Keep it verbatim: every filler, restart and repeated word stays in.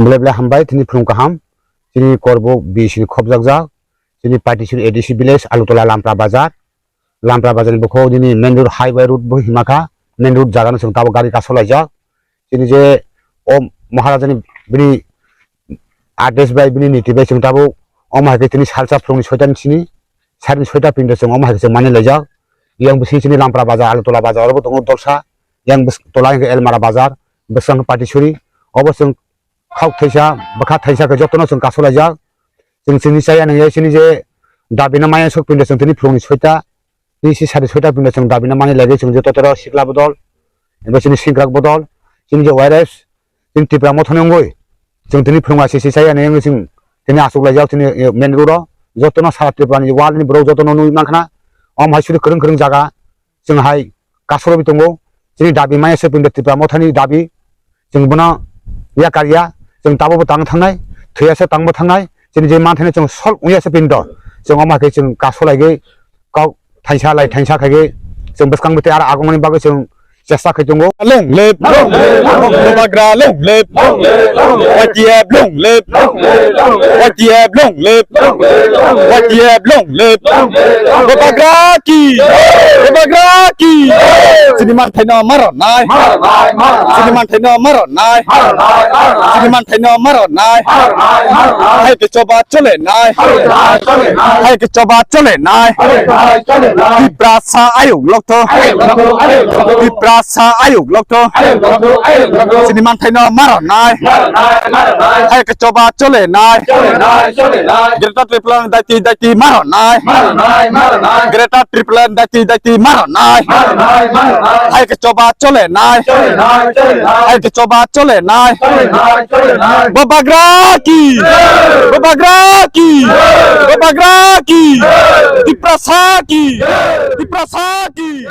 Belai belai hambai, tini phwrwng kaham. Chini Korbo B C ni khobjakjak. Chini Patisuri A D C village, Alutola Lampra Bazar. Lampra Bazar ni bukhuk nini main road, highway road bo hima kha. Main road jaga no chwng tabuk gari kasolaijak. Chini je o Maharaja ni bini address bai bini niti bai chwng tabuk omo hai khe tini salsa phwrwng ni soita ni sini, sari ni soita pin chwng omo hai khe chwng mani laijak. Yang bising chini Lampra Bazar, Alutola Bazar oro bo tongo dorsa. Yang bwswk tola hwnkhe Elmara Bazar, bwswk Patisuri. Obo chwng khok thaisa, bwkha thaisa khe jotono chwng kasolaijak. Chwng chini chaya nangya chini je dabi no maya sok pin chwng tini phwrwng ni soita. Tei si sari soita pin chwng dabi no mani lagwi chwng je totoro sikla bodol, eba chini singkrak bodol, chini je Y R S, chini Tipra Motha ni wngwi chwng tini phwrwng asisi chaya nangya chwng tini aswk laijak chini, eh, main road o. Jotono sara Tripura ni world ni borok jotono nugwi mankha na. Omo hai suri kwrwng kwrwng jaga chwng hai kasorobi tongo. Chini dabi maya se pin Tipra Motha ni dabi. Chwng bono yakarya, chwng tabukbo tang thangnai, thwiya se tangbo thangnai. Chini je manthani chwng sol wngya se pin do. Chwng omo hai khe chwng kasolaigwi kok thaisa lai thaisa khaigwi chwng bwskang bwtwi aro agumani bagwi chwng chesta khai tongo. Long live! Bubagra long live! Y T F long live! Y T F long live! Y T F long live! Bubagra ki! Bubagra ki! Chini manthaino maron nai! Chini manthaino maron nai! Chini manthaino maron nai! Hai khe choba chole nai! Hai khe choba chole nai! Tiprasa ayuk lokto! Tiprasa ayuk lokto! Chini manthaino maron nai! Hai khe choba chole nai! Greater Tipraland daiti daiti maron nai! Greater Tipraland daiti daiti maron nai! Hai khe choba chole nai! Hai khe choba chole nai! Bubagra ki! Bubagra ki! Bubagra ki! Tiprasa ki! Tiprasa ki!